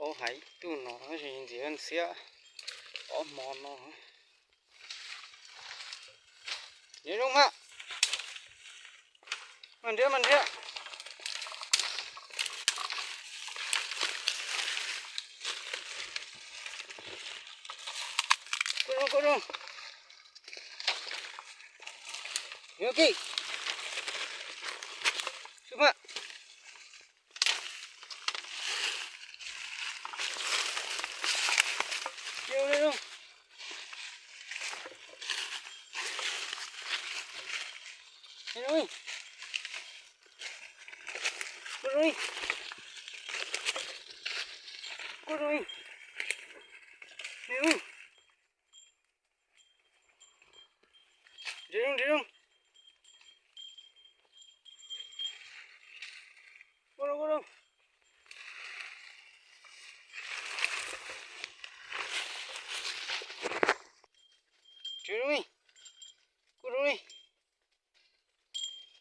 Hauv hais ib tug no tab sis ntxiv ntxiab ob hmo no. Nrhiav zoo mas. Mas nrhiav mas nrhiav. Kuj zoo kuj zoo. Nrhiav kij. Sub mas. Nrhiav zoo, nrhiav zoo. Ua zoo, ua zoo. Nrhiav zoo li. Kuj zoo li.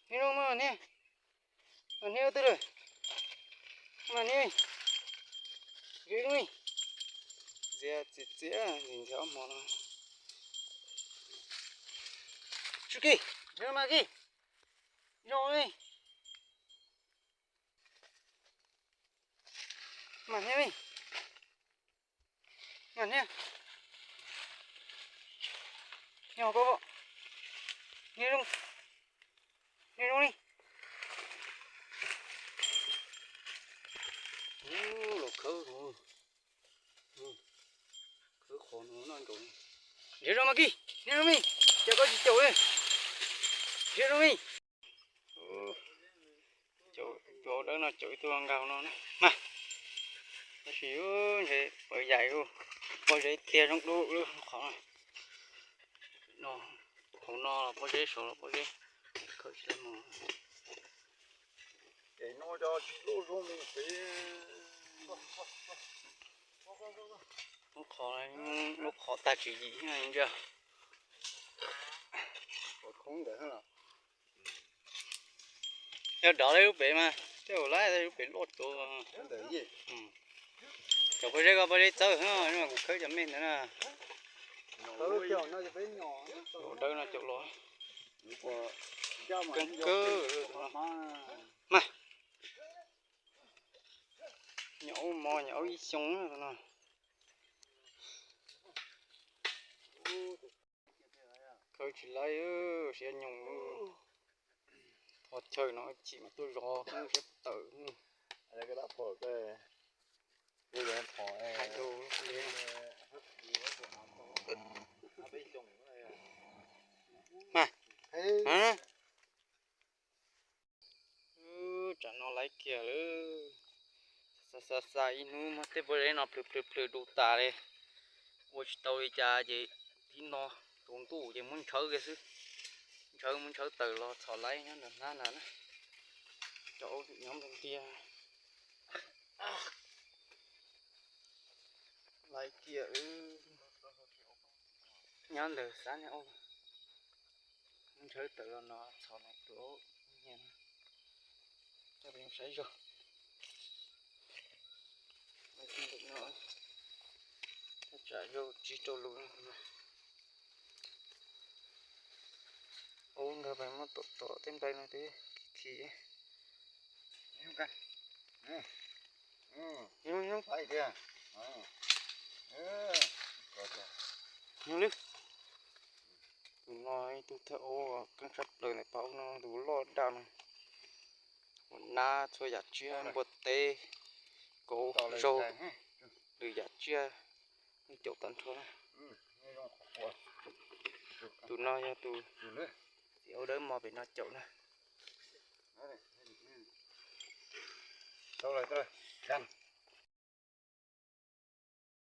Nrhiav zoo mas niag. Mas niag ua twg lawm? Mas niag. Nrhiav zoo li. Ntxias txias txias ntxias ob hmo no. Tsuj kij, nrhiav mas kij. Zoo li. Mas niag li. Mas niag. Niag koj. Niag zoo. Niag zoo li. Los khawb, khawb qhov no noj nkaus. Nrhiav zoo mas kij, nrhiav zoo li. Cas koj tsis caum li. Nrhiav zoo li. Caum tus dawb no, caum ib tug nkaus no na. Mas tab sis ntshe pawv yaim, pob zeb tiag zoo dub lub qhov no. Hauv no los pob zeb, saud los pob zeb. Khawb tsis tau mus. Ces no cov tsis loj zoo li pem. Lub qhov, lub qhov tag tswv yim ntsia. Qhov khoob ntawd los. Yog dov li lub pem mas tej zaum laib, lub pem loj tuaj. Cov pob zeb ko pob zeb txawb, kuv khawb cov me ntawd na. Dawb no caum los. Keeb kawg. Mas nyuam aub mo, nyuam aub ib xyoo no. Khawb tsis laib, siab nyoos. Thov chaw no chim mas tuaj zov siab tawm. Mas, tsam no laib kiag lawm. Xa xa xa ib hnub mas tej pob zeb no plhws plhws plhws du tas li. Ua tsis tau li cas ces tib no tsaus ntuj ces muab ntshawb kiag xwb. Ntshawb, muab ntshawb tawm los txhom laib nyob ntawm hnab ntawd na. Cov aub nyob ntiag ntiag. Laib kiag wb nyob ntawm xab niag aub. Ntshaw tawm los no txhom no tus aub nyiag no. Coj peb saib zog. Ntawm no tsam yog tsib rau lus no. Ub, nkawd pheej muab tom tom tej nplai no twb khi. Tus no ib tug thawj aub keej tshaj plaws ntawm pab ub no, tus loj daj no. Ua nab txhua yam tsiaj, npua teb, kauv zaug, lwm yam tsiaj, caum tag nrho na. Tus no yog tus txiv aub dawb mos pem no caum na.